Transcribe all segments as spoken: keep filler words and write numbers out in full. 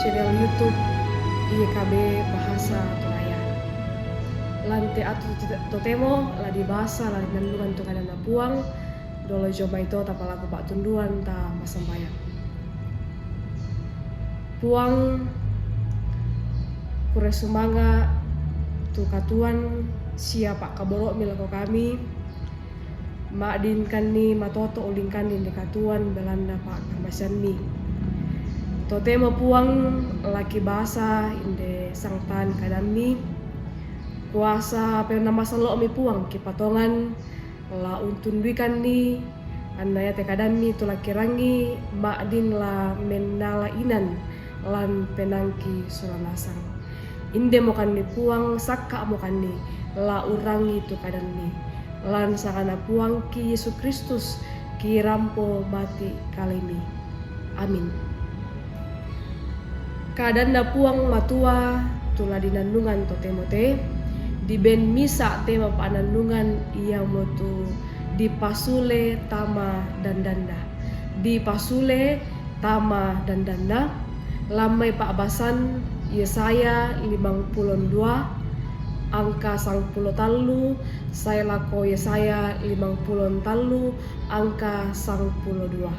Channel YouTube Y K B Bahasa Toraja. Lan teatu totemo la dibasa la dinannungan tu kadanNa Puang, dolo jo mai to tapalaku pa'tunduan ta massambayang. Puang, kurre sumanga' tu katuoan sia pa'kaboro'mi lako kami, ma'dinkanni matoto' ulingkanni inde katuoan belanna pa'kamaseammi. Totemo Puang, la kibasa inde sangtan kadammi, kuasa Penna Masallo'mi Puang kipatongan, la untunduikanni, anna iate kadammi tu la kirangi ma'din la mennala inan lan penaangki sola nasang. Indemokanni Puang, sakka'mokanni la urangi tu kadammi. Lan sanganNa Puangki Yesu Kristus kirampo mati kalemi. Amin. KadanNa Puang Matua tu la dinannungan totemo te, diben misa' tema pa'nannungan, iamotu dipasule tama dandanna. Dipasule tama dandanna, lan mai pa'basan Yesaya limangpulo dua angka sangpulo tallu, sae lako Yesaya limangpulo tallu angka sangpulo dua.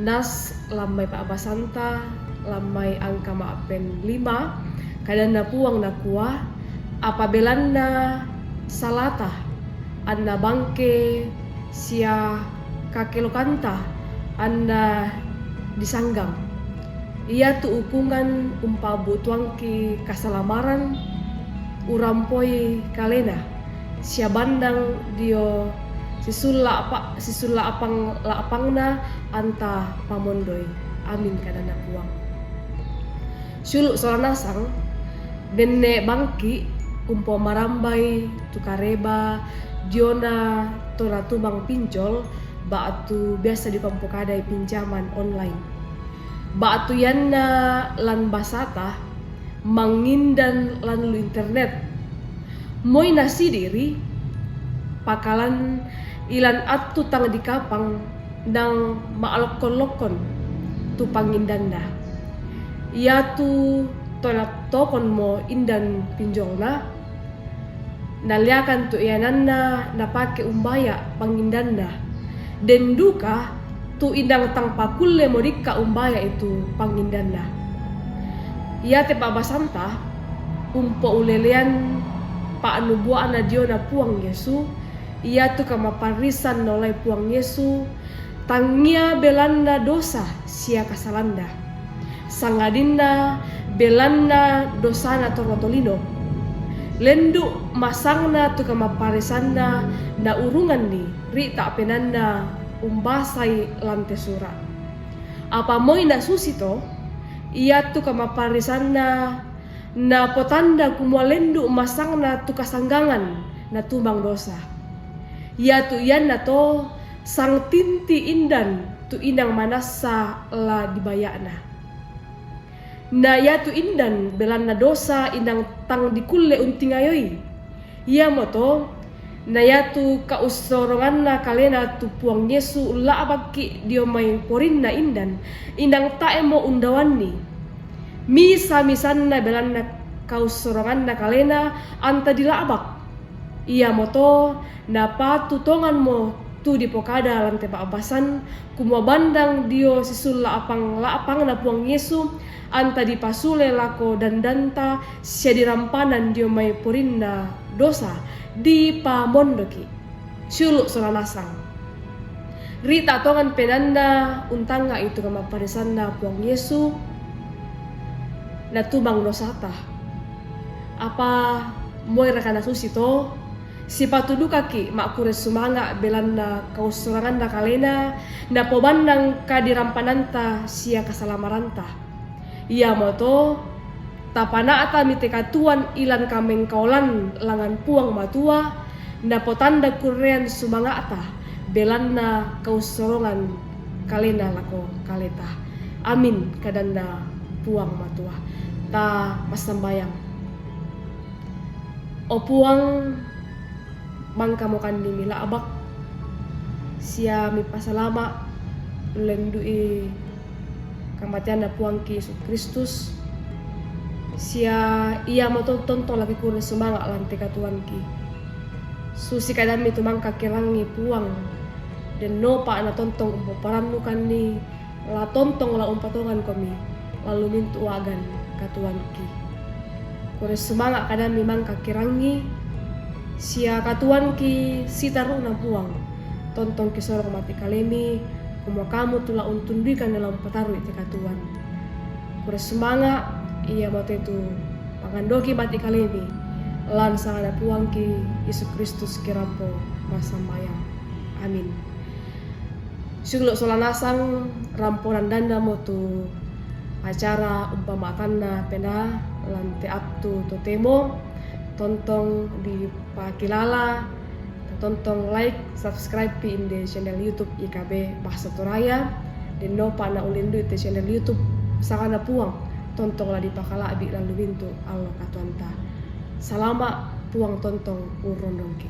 Nas lan mai pa'basanta, lan mai angka ma'pen lima, kadanNa Puang nakua, apa belanna salata, anna bangke sia kakelokanta, anna disanggang. Iatu ukungan umpa'butuangki kasalamaran, urampoi kalena, sia bannang dio sisulla apa-, sisulla apang-, la'pangna anta pamondoi. Amin, kadanNa Puang. Siulu' sola nasang, benne bangki' umpomarambai tu kareba diona to natumang pinjol ba'tu biasa dipapokadai pinjaman online. Ba'tu ianna lan basata mangngindan lan lu internet. Moi nasidi'ri, pakalan ilan attu tang dikapang nang ma'lokkon-lokkon tu pangngindanna. Iatu to nattokonmo indan pinjolna, naliakan tu iananna napake umbaya' pangngindanna. Den duka tu inang tang pakullemo dikka' umbaya' itu pangngindanna. Iate pa'basanta umpoulelean pa'nubua'na diona Puang Yesu, iatu kamaparrisan naolai Puang Yesu, tangia belanna dosa sia kasalanda, sangadinna belanna dosana torro tolino. Lendu' masangna tu kamaparrisanna naurunganni ri ta'penanna umbasai lan te sura'. Apa moi nasusito, iatu kamaparrisanna napotanda kumua lendu' masangna tu kasanggangan natumang dosa. Iatu iannato sangtinti indan tu inang manassa la dibaya'na. Na iatu indan belanna dosa inang tang dikulle untingayoi. Iamoto, na iatu kaussoronganna kalena tu Puang Yesu ulla'bakki' dio mai porinna indan, inang tae'mo undaoanni. Misa-misanna belanna kaussoronganna kalena anta dila'bak. Iamoto napatu tonganmo tu dipokada lan te pa'basan, kumua bannang dio sisulla apang-, la'pangna Puang Yesu, anta dipasule lako dandanta sia dirampanan dio mai porinna dosa, dipamondoki'. Siulu' sola nasang. Rita tongan penaanna untangnga'i tu kamaparrisanna Puang Yesu, natumang dosata. Apa moiraka nasusito, sipatu dukaki' ma'kurre sumanga' belanna kaussoronganna kalena, napobannang kadirampananta sia kasalamaranta. Iamoto, tapana'tami te katuoan ilan kamengkaolan langngan Puang Matua, napotanda kurrean sumanga'ta belanna kaussorongan kalena lako kaleta. Amin, kadanna Puang Matua. Ta massambayang. O Puang, mangkamokanni mila'bak sia mipasalama', ullendu'i kamateanna Puangki Yesu Kristus, Sia ia mo to-, tontong la kikure sumanga' lan te katuoanki. Susi kadammi tu mangka kirangi Puang, dennopa na tontong umpaparannukanni, la tontong la umpatongankomi, lalu mintu' uagan katuoanki. Kure sumanga' kadammi mangka kirangi, sia katuoanki sitaru'na Puang, tontong kisorong mati' kalemi, kumua kamu tu la untunduikan la umpatarui te katuoan. Kure sumanga', ia mo te tu pangandoki mati' kalemi, lan sangana Puangki Yesus Kristus kirampo massambayang. Amin. Sulu' sola nasang ramponan danda mo tu acara umpama'tanna penaa lan te attu totemo, tontong dipakilala, tontong like, subscribe pi inde channel YouTube I K B Bahasa Toraya, dennopa na ulindui te channel YouTube sangana Puang, tontong la dipakala'bi' lalu mintu' allo katuoanta. Salama', Puang tontong urrondongki.